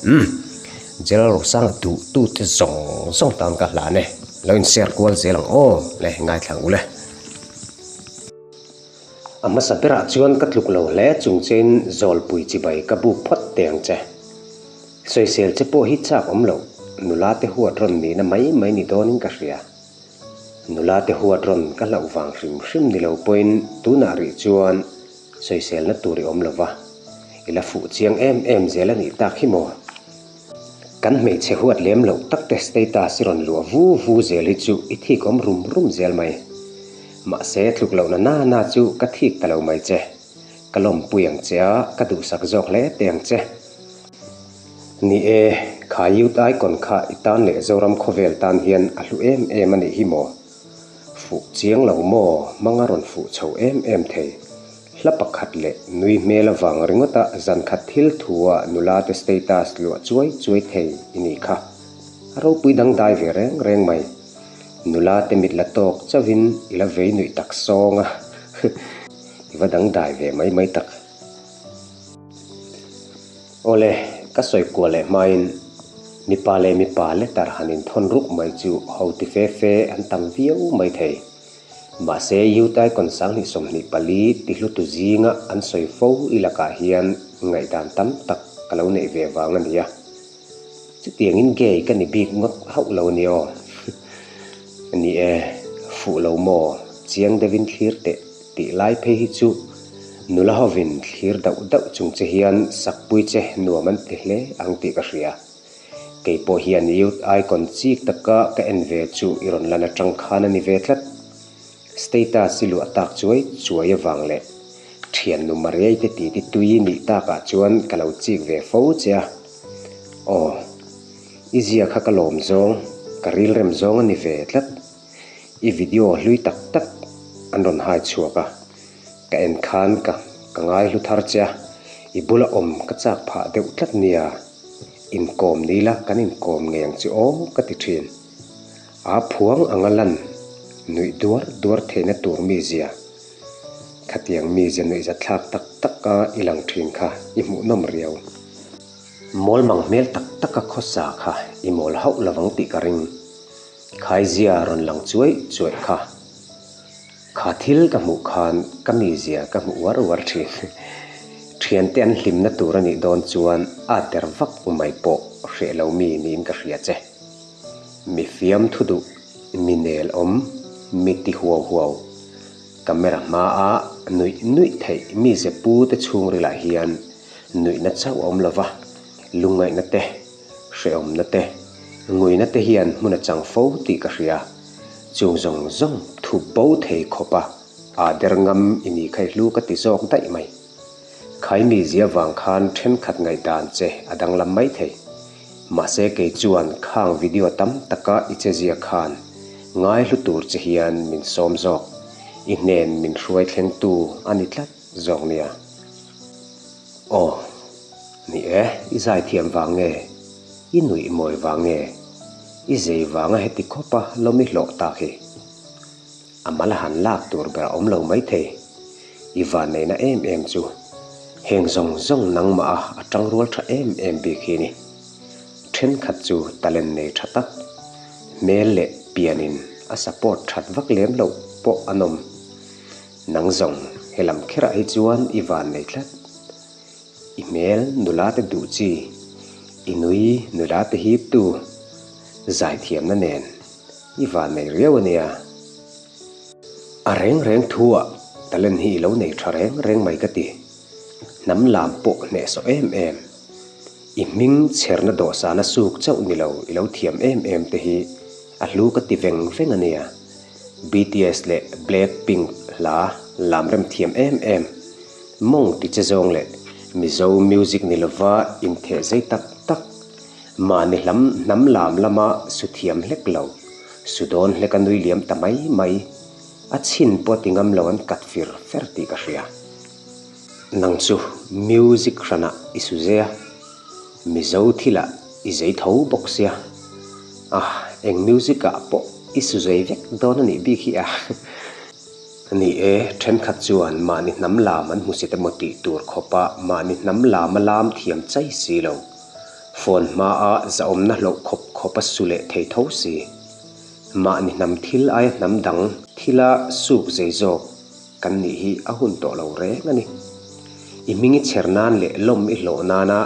Umm. General Rosanga duh tute zawng zawng tan ka hlan e. Lo in share kual zel ang aw le ngaithla ang u le. A hmasa berah chuan ka tluk lo hle chung chein zawlpui chibai ka buk phawt teh ang che. Sawisel che pawh hi chak awm loh, nula te huat rawn nihna mai mai ni dawnin ka hria. Nula te huat rawn ka hlauh vang hrim hrim ni lo pawhin tunah rih chuan sawiselna tur i awm lo va, i la fuh chiang em em zel a nih tak hi maw? Kan hmeichhe huat lem loh tak te status i rawn luah vu vu zel hi chu i thik awm rum rum zel mai. Mahse tluk lohna na na chu ka thik ta lo mai che. Ka lawmpui ang che a, ka duhsak zawk hle teh ang che. Ni e, kha Youth Icon kha i tan leh Zoram khawvel tan hian a hlu em em a nih hi maw? Fuh chiang lo maw? Hmanga rawn fuh chho em em thei. Hla pakhat leh nui hmel avang ringawta zan khat thil thua nula te status luah chuai chuai thei i nih kha. A ropui dangdai ve reng reng mai. Nula te mit la tawk chauhin i la vei nuih tak sawng a, i va dangdai ve mai mai tak. Awle, ka sawi kual leh hmain mipa leh mipa letter han inthawn ruk mai chu ho ti fe fe an tam viau mai thei. Mahse, Youth Icon 2024 tihlutu zinga an sawi fo i lakah hian ngaihdan tam tak ka lo neih ve vang a nia. Chutiangin gay ka ni bik ngawt hauh lo a ni aw. Ni e, fuh lo maw? Chiang deuhin thlir teh tih lai phei hi chu nula hovin thlir dauh dauh chung che hian sakpui che nuam an ti hle ang tih ka hria. Kei pawh hian Youth Icon chik taka ka en ve chu i rawn lan atang khan a ni ve tlat. Status i luah tak chuai chuai avang leh thiannu Mariai te titi tui nih takah chuan ka lo chik ve fo che a. Aw, i zia kha ka lawm zawng, ka rilrem zawng a ni ve tlat. I video hlui tak tak an rawn hai chhuak a, ka en khan ka ka ngai hlu thar che a, i bula awm ka chak phah deuh tlat nia. Inkawm ni la kan inkawm ngei ang chu aw ka ti thin. A phuang anga lan nuih duar duar theihna tur mizia. Khatiang mizia nuihza thlak tak tak a i lang thin kha i hmuhnawm riau. Mawl mang hmel tak tak a khawsa kha i mawl hauh lovang tih ka ring. Khaizia rawn lang chuai chuai kha. Kha thil ka hmuh khan ka mizia ka hmu uar uar thin. Thiante an hlimna tur a nih dawn chuan a der vak mai pawh hreh lo mi niin ka hria che. Mi fiam thu duh, mi nel awm, mi ti huau huau. Camera hmaa nuih nuih theih mize pu te chhungrilah hian nuihna chauh a awm lo va, lungngaihna te, hrehawmna te, nguina te hian hmun a chang fo tih ka hria. Chung zawng zawng thu bo thei khawpa aa der ngam i ni kha i hlu ka ti zawk daih mai. Khaimi zia vang khan thenkhat ngaihdan che a danglam mai thei. Mahse kei chuan khang video tam taka i che zia khan ngai hlu tur che hian min sawm zawk. I hnen min hruai thlengtu a ni tlat zawk nia. Aw. Ni e, i zaithiam vang nge? I nuih mawi vang nge? I zei vanga heti khawpa lawm i hlawh tak hi? A mal a han lak tur ber a awm lo maithei. I vanneihna em em chu heng zawng zawng nangmah a a tangrual tha em em bik hi ni. Thenkhat chu talent nei tha tak, hmel leh pianin a support that vak lem loh pawh an awm. Nang zawng helam kherah hi chuan i vannei tlat. I hmel nula te duh chi, i nui nula te hip tu, zaithiamna nen i van nei riau a nia. A reng reng thu ah talent hi i lo nei tha reng reng mai ka ti. Hnam lam pawh hnehsawh em em. I hming chherna dawhsana suk chauh ni lo i lo thiam em em te hi a hlu ka ti veng veng a nia. BTS leh Blackpink hla lam rem thiam em em. Mawng ti che zawng leh Mizo music ni lova intheh zei tak tak, mahni hlam hnam lam lama su thiam hlek lo, su dawn hlek a nui liam ta mai mai, a chhin pawh ti ngam lo an kat fir fer tih ka hria. Nang chu music hranah i su zei a, Mizo thilah i zei tho bawk sia. Ah, eng music ah pawh i su zei vek dawn a nih bik hi a. Ni e, thenkhat chuan mahni hnam lam an hmu si te maw tih tur khawpa mahni hnam lama lam thiam chai si lo. Phone hmaa zahawmna hloh khawp khawp a su leh thei tho si. Mahni hnam thil aia hnam dang thila suk zei zawk kan nih hi a hun tawh lo reng a ni. I hming i chher nan leh lawm i hlawh nana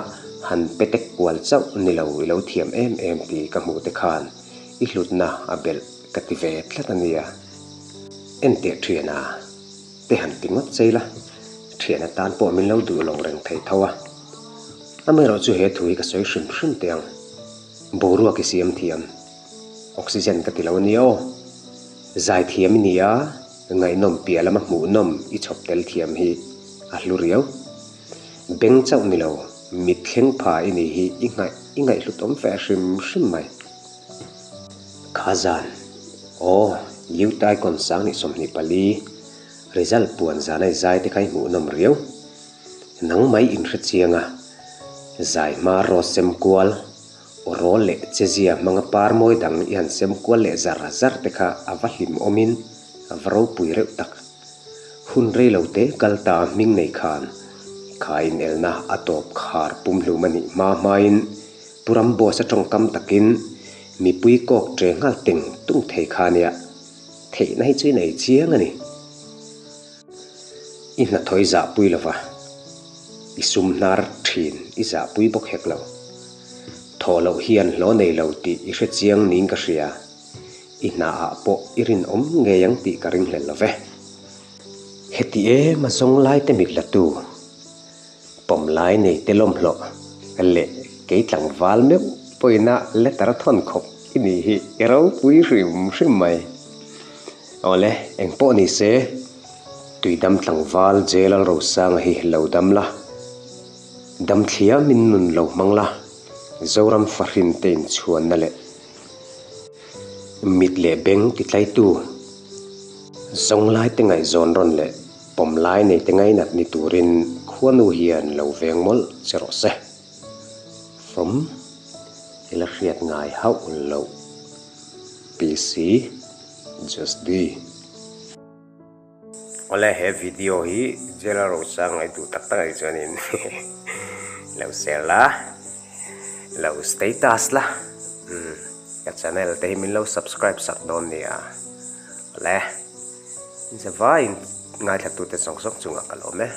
han pe tek kual chauh ni lo i lo thiam em em tih ka hmuh te khan i hlutna a belh ka ti ve tlat a nia. Enteh thiana te han ti ngawt chei la, thian atan pawh min lo duh lo reng thei tho a. Amaherawhchu he thu hi ka sawi hrim hrim teh ang. Boruak i siam thiam. Oxygen ka ti lo ania aw. Zai thiam i ni a, ngaihnawm piah lama hmuhnawm i chhawp tel thiam hi a hlu riau. Beng chauh ni lo, mit thleng pha i nih hi i ngaih i ngaihhlut awm fe hrim hrim mai. Kha zan, aw, Youth Icon 2024 result puan zana i zai te kha i hmuhnawm riau. Nang mai inhre chiang a, zai hma rose sem kual, Aw rawl leh chezia hmanga par mawi dang i han sem kual leh zar zar te kha a va hlim awmin a va ropui reuh tak. Hun rei lo te kal ta hming nei khan kha inelna a tawp khar pumhlum a nih hma hmain Pu Ramboss a tawngkam takin mipui kawk tre nghal teng tung thei kha nia theihna hi chu i nei chiang a ni. I hnathawh i zahpui lova, i sum hnar thin i zahpui bawk hek lo. Thawh loh hian hlawh nei lo tih i hre chiang niin ka hria. I hnaah pawh i rinawm ngei ang tih ka ringhlel lo ve. Heti em a zawng lai te mit la tu, pawm lai nei te lawmhlawh leh kei tlangval meuh pawina letter thawn khawp i nih hi i ropui hrim hrim mai. Awle, engpawh ni se, Tuidam tlangval J Lalrosanga hi lo dam la, dam thliamin nun lo hmang la, Zoram fahrin te inchhuanna leh mit leh beng titlaitu, zawnglai te ngaihzawn rawn leh pawmlai nei te ngainat ni turin khuanu hian lo veng mawlh che rawh se. From i la hriat ngai hauh loh PC Just D. Awle he video hi Jela Rosanga i duh tak tak anih chuanin lo share la, lo status la, umm ka channel te hi min lo subscribe sak dawn nia. Awle, in zavaiin ngaithla tute zawng zawng chungah ka lawm e.